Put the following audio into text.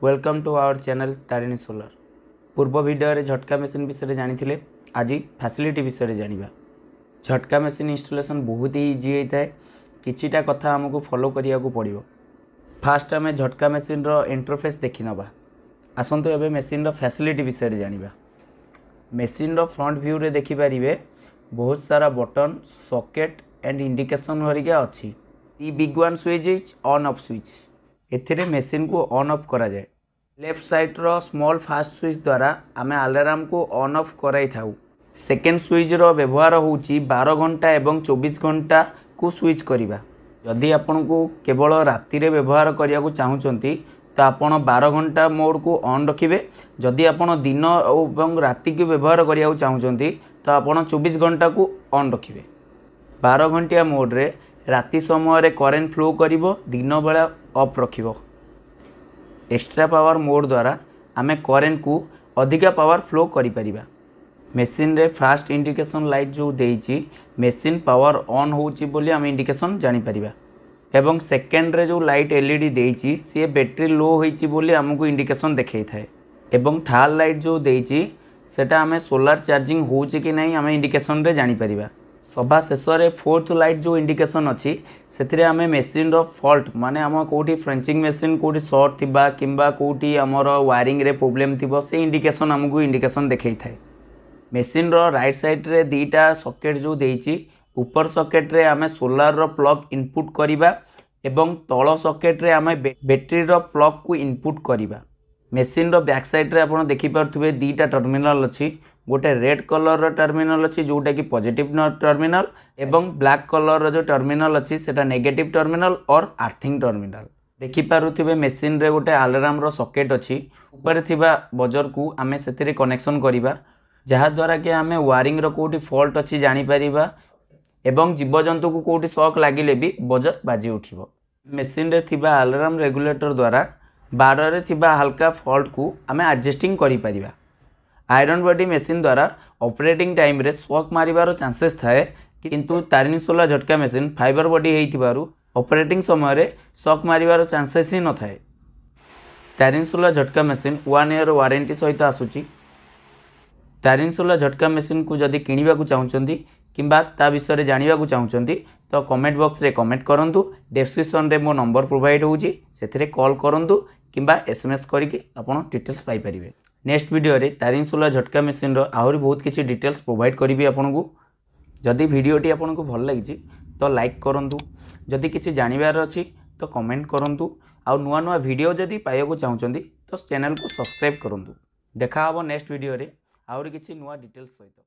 Welcome to our channel Tarini Solar. ପୂର୍ବ ଭିଡ଼ିଓରେ ଝଟକା ମେସିନ୍ ବିଷୟରେ ଜାଣିଥିଲେ, ଆଜି ଫ୍ୟାସିଲିଟି ବିଷୟରେ ଜାଣିବା। ଝଟକା ମେସିନ୍ ଇନଷ୍ଟଲେସନ୍ ବହୁତ ହି ଇଜି ହେଇଥାଏ। କିଛିଟା କଥା ଆମକୁ ଫଲୋ କରିବାକୁ ପଡ଼ିବ। ଫାଷ୍ଟ ଆମେ ଝଟକା ମେସିନ୍ର ଇଣ୍ଟରଫେସ୍ ଦେଖିନେବା। ଆସନ୍ତୁ, ଏବେ ମେସିନ୍ର ଫ୍ୟାସିଲିଟି ବିଷୟରେ ଜାଣିବା। ମେସିନ୍ର ଫ୍ରଣ୍ଟ ଭ୍ୟୁରେ ଦେଖିପାରିବେ, ବହୁତ ସାରା ବଟନ୍, ସକେଟ୍ ଆଣ୍ଡ ଇଣ୍ଡିକେସନ୍ ହରିକା ଅଛି। The big one switch is on off switch. ଏଥିରେ ମେସିନ୍କୁ ଅନ୍ ଅଫ୍ କରାଯାଏ। ଲେଫ୍ଟ ସାଇଡ଼୍ର ସ୍ମଲ୍ ଫାଷ୍ଟ ସୁଇଚ୍ ଦ୍ୱାରା ଆମେ ଆଲାରାମକୁ ଅନ୍ ଅଫ୍ କରାଇଥାଉ। ସେକେଣ୍ଡ ସୁଇଚ୍ର ବ୍ୟବହାର ହେଉଛି 12 ଘଣ୍ଟା ଏବଂ 24 ଘଣ୍ଟାକୁ ସୁଇଚ୍ କରିବା। ଯଦି ଆପଣଙ୍କୁ କେବଳ ରାତିରେ ବ୍ୟବହାର କରିବାକୁ ଚାହୁଁଛନ୍ତି, ତ ଆପଣ 12 ଘଣ୍ଟା ମୋଡ଼କୁ ଅନ୍ ରଖିବେ। ଯଦି ଆପଣ ଦିନ ଏବଂ ରାତିକୁ ବ୍ୟବହାର କରିବାକୁ ଚାହୁଁଛନ୍ତି, ତ ଆପଣ 24 ଘଣ୍ଟାକୁ ଅନ୍ ରଖିବେ। 12 ଘଣ୍ଟିଆ ମୋଡ଼ରେ ରାତି ସମୟରେ କରେଣ୍ଟ ଫ୍ଲୋ କରିବ, ଦିନ ବେଳା ଅଫ୍ ରଖିବ। ଏକ୍ସଟ୍ରା ପାୱାର ମୋଡ଼ ଦ୍ୱାରା ଆମେ କରେଣ୍ଟକୁ ଅଧିକା ପାୱାର ଫ୍ଲୋ କରିପାରିବା। ମେସିନ୍ରେ ଫାଷ୍ଟ ଇଣ୍ଡିକେସନ୍ ଲାଇଟ୍ ଯେଉଁ ଦେଇଛି, ମେସିନ୍ ପାୱାର ଅନ୍ ହେଉଛି ବୋଲି ଆମେ ଇଣ୍ଡିକେସନ୍ ଜାଣିପାରିବା ଏବଂ ସେକେଣ୍ଡରେ ଯେଉଁ ଲାଇଟ୍ ଏଲ୍ଇଡି ଦେଇଛି, ସିଏ ବ୍ୟାଟେରୀ ଲୋ ହୋଇଛି ବୋଲି ଆମକୁ ଇଣ୍ଡିକେସନ୍ ଦେଖାଇଥାଏ ଏବଂ ଥାର୍ଡ଼ ଲାଇଟ୍ ଯେଉଁ ଦେଇଛି, ସେଟା ଆମେ ସୋଲାର ଚାର୍ଜିଂ ହେଉଛି କି ନାହିଁ ଆମେ ଇଣ୍ଡିକେସନ୍ରେ ଜାଣିପାରିବା। ସଭା ଶେଷରେ ଫୋର୍ଥ ଲାଇଟ୍ ଯେଉଁ ଇଣ୍ଡିକେସନ୍ ଅଛି, ସେଥିରେ ଆମେ ମେସିନ୍ର ଫଲ୍ଟ, ମାନେ ଆମ କେଉଁଠି ଫ୍ରେଞ୍ଚିଂ ମେସିନ୍ କେଉଁଠି ସର୍ଟ ଥିବା କିମ୍ବା କେଉଁଠି ଆମର ୱାରିଂରେ ପ୍ରୋବ୍ଲେମ୍ ଥିବ, ସେ ଇଣ୍ଡିକେସନ୍ ଆମକୁ ଇଣ୍ଡିକେସନ୍ ଦେଖାଇଥାଏ। ମେସିନ୍ର ରାଇଟ୍ ସାଇଡ଼୍ରେ ଦୁଇଟା ସକେଟ୍ ଯେଉଁ ଦେଇଛି, ଉପର ସକେଟ୍ରେ ଆମେ ସୋଲାରର ପ୍ଲଗ୍ ଇନପୁଟ୍ କରିବା ଏବଂ ତଳ ସକେଟ୍ରେ ଆମେ ବ୍ୟାଟେରୀର ପ୍ଲଗ୍କୁ ଇନପୁଟ୍ କରିବା। ମେସିନ୍ର ବ୍ୟାକ୍ ସାଇଡ଼୍ରେ ଆପଣ ଦେଖିପାରୁଥିବେ, ଦୁଇଟା ଟର୍ମିନାଲ୍ ଅଛି। ଗୋଟେ ରେଡ୍ କଲର୍ର ଟର୍ମିନାଲ୍ ଅଛି, ଯେଉଁଟାକି ପଜିଟିଭ୍ ଟର୍ମିନାଲ୍ ଏବଂ ବ୍ଲାକ୍ କଲର୍ର ଯେଉଁ ଟର୍ମିନାଲ୍ ଅଛି, ସେଇଟା ନେଗେଟିଭ୍ ଟର୍ମିନାଲ୍ ଅର୍ ଆର୍ଥିଂ ଟର୍ମିନାଲ୍। ଦେଖିପାରୁଥିବେ, ମେସିନ୍ରେ ଗୋଟେ ଆଲାରାମର ସକେଟ୍ ଅଛି। ଉପରେ ଥିବା ବଜରକୁ ଆମେ ସେଥିରେ କନେକ୍ସନ୍ କରିବା, ଯାହାଦ୍ୱାରା କି ଆମେ ୱାରିଂର କେଉଁଠି ଫଲ୍ଟ ଅଛି ଜାଣିପାରିବା ଏବଂ ଜୀବଜନ୍ତୁକୁ କେଉଁଠି ସକ୍ ଲାଗିଲେ ବି ବଜର ବାଜି ଉଠିବ। ମେସିନ୍ରେ ଥିବା ଆଲାରାମ ରେଗୁଲେଟର ଦ୍ୱାରା ବାରରେ ଥିବା ହାଲକା ଫଲ୍ଟକୁ ଆମେ ଆଡ଼ଜଷ୍ଟିଂ କରିପାରିବା। ଆଇରନ୍ ବଡି ମେସିନ୍ ଦ୍ୱାରା ଅପରେଟିଂ ଟାଇମ୍ରେ ସକ୍ ମାରିବାର ଚାନ୍ସେସ୍ ଥାଏ, କିନ୍ତୁ ତାରିଣୀ ସୋଲାର ଝଟକା ମେସିନ୍ ଫାଇବର ବଡି ହେଇଥିବାରୁ ଅପରେଟିଂ ସମୟରେ ସକ୍ ମାରିବାର ଚାନ୍ସେସ୍ ହିଁ ନଥାଏ। ତାରିଣୀ ସୋଲାର ଝଟକା ମେସିନ୍ 1 ଇୟର୍ ୱାରେଣ୍ଟି ସହିତ ଆସୁଛି। ତାରିଣୀ ସୋଲାର ଝଟକା ମେସିନ୍କୁ ଯଦି କିଣିବାକୁ ଚାହୁଁଛନ୍ତି କିମ୍ବା ତା ବିଷୟରେ ଜାଣିବାକୁ ଚାହୁଁଛନ୍ତି, ତ କମେଣ୍ଟ ବକ୍ସରେ କମେଣ୍ଟ କରନ୍ତୁ। ଡେସ୍କ୍ରିପସନ୍ରେ ମୋ ନମ୍ବର ପ୍ରୋଭାଇଡ଼ ହେଉଛି, ସେଥିରେ କଲ୍ କରନ୍ତୁ କିମ୍ବା ଏସ୍ଏମ୍ଏସ୍ କରିକି ଆପଣ ଡିଟେଲ୍ସ ପାଇପାରିବେ। ନେକ୍ସଟ ଭିଡ଼ିଓରେ ତାରିଣୀ ସୋଲାର ଝଟକା ମେସିନ୍ର ଆହୁରି ବହୁତ କିଛି ଡିଟେଲ୍ସ ପ୍ରୋଭାଇଡ଼ କରିବି ଆପଣଙ୍କୁ। ଯଦି ଭିଡ଼ିଓଟି ଆପଣଙ୍କୁ ଭଲ ଲାଗିଛି, ତ ଲାଇକ୍ କରନ୍ତୁ। ଯଦି କିଛି ଜାଣିବାର ଅଛି, ତ କମେଣ୍ଟ କରନ୍ତୁ। ଆଉ ନୂଆ ନୂଆ ଭିଡ଼ିଓ ଯଦି ପାଇବାକୁ ଚାହୁଁଛନ୍ତି, ତ ଚ୍ୟାନେଲକୁ ସବସ୍କ୍ରାଇବ୍ କରନ୍ତୁ। ଦେଖା ହେବ ନେକ୍ସଟ ଭିଡ଼ିଓରେ ଆହୁରି କିଛି ନୂଆ ଡିଟେଲ୍ସ ସହିତ।